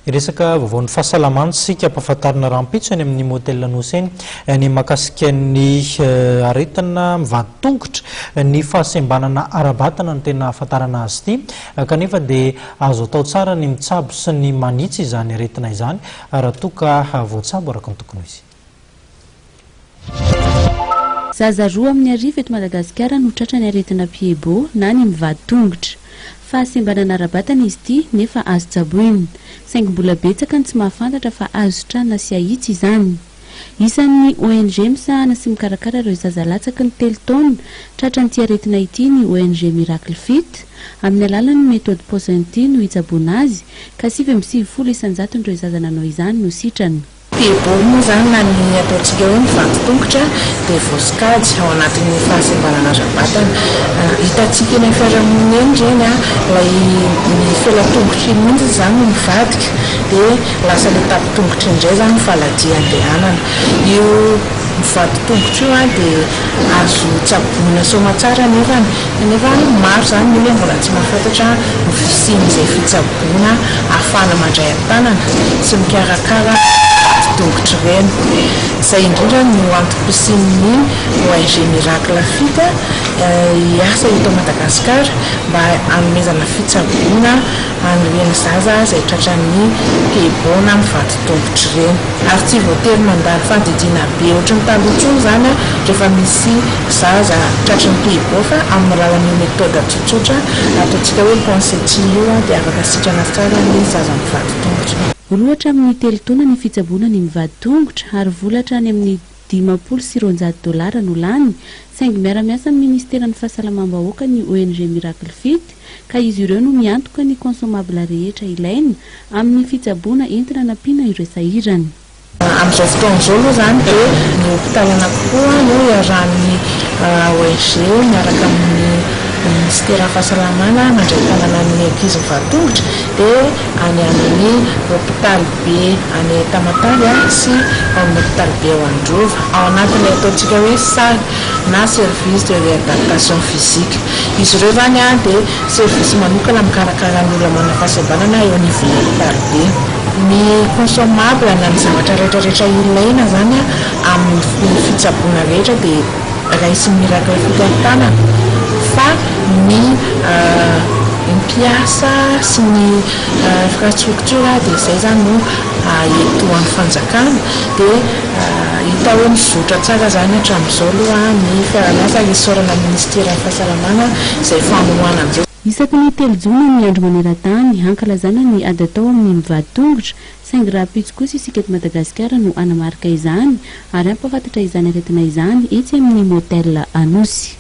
Hiresaka vaovaon'ny fahasalamana isika ampahafantarina rahampitso eny amin'ny Motel Anosy eny ny mahakasika ny aretina mivadi-tongotra. Ny fahasembanana ara-batana no tena ahafantarana azy ity kanefa dia azo atao tsara ny mitsabo sy ny manitsy izany aretina izany raha toa ka voatsabo araka ny tokony ho izy. Zaza roa amin'ny arivo eto Madagasikara no tratran'ny aretina pieds-bo na ny mivadi-tongotra. Fahasembanana ara-batana izy ity nefa azo tsaboina. Saingy mbola betsaka ny tsy mahafantatra fa azo sitranina sy ahitsy izany. Isan'ny ONG misahana sy mikarakara ireo zaza latsaky ny telo taona tratran'ity aretina ity ny ONG Miracle Fit. Amin'ny alalan'ny méthode Pocenti no hitsaboana azy ka 99 isan-jaton'ireo zaza nanao izany no sitrana. Pieds-bots moa izany na ny ataontsika hoe ny vato-tongotra dia voasokajy ao anatin'ny fahasembanana ara-batana. Hitantsika eny amin'ny fiarahamonina eny ireny ilay ny felan-tongotra iny mihitsy izany no mivadika dia lasa ilay tapo-tongotra indray izany ny faladia andehanana. Io mivadi-tongotra io dia azo tsaboina soamatsara nefany kanefa maro izany ny olona mbola tsy mahafantatra ny fisian'izay fitsaboana ahafahana mandray an-tanana sy mikarakara tongotra ireny. Izay indrindra no antom-pisian'ny ONG Miracle Fit hiasa eto Madagasikara mba hanomezana fitsaboana an'ireny zaza izay tratran'ny pieds-bots na mivadi-tongotra ireny. Ary tsy voatery mandalo fandidiana be ohatry ny taloha intsony izany rehefa misy zaza tratry ny pieds-bots fa amin'ny alalan'io méthode tsotsotra ataontsika hoe Ponseti io dia afaka sitrana tsara ny zaza mivadi-tongotra. Roa hatramin'ny telo taona ny fitsaboana ny mivadi-tongotra ary vola hatrany amin'ny 250 dolara no lany, saingy miara-miasa amin'ny minisiteran'ny fahasalamam-bahoaka ny ONG Miracle Fit ka izy ireo no miantoka ny consommable rehetra ilaina amin'ny fitsaboana entina hanampiana ireo sahirana. Amin'izao fotoana izao aloha izany dia ny hopitaly anankiroa no iarahan'ny ONG miaraka amin'ny minisiteran'ny fahasalamana mandray tanana ny ankizy mivaha-tongotra dia any amin'ny hopitaly be any Tamatave sy ao amin'ny hopitaly be ao Androva, ao anatin'ilay ataontsika hoe salle na service de réadaptation physique. Izy ireo izany dia service manokana mikarakara ny olona manana fahasembanana eo anivon'ny hopitaly be. Ny consommable na ny zavatra rehetra rehetra ilaina izany amin'ny fitsaboana rehetra dia raisin'ny Miracle Fit an-tanana fa ny mpiasa sy ny infrastructure dia izay izany no etoan'ny fanjakana dia hita hoe mizotra tsara izany hatramin'izao aloha ny fiaraha-miasa ary isaorana ny minisiteran'ny fahasalamana izay fanohanana izay. Isaky ny telo jona ny andro maneran-tany hankalazana ny ady atao amin'ny mivadi-tongotra, saingy rahampitso kosa isika eto Madagasikara no hanamarika izany ary hampahafantatra izany aretina izany etsy amin'ny Motel Anosy.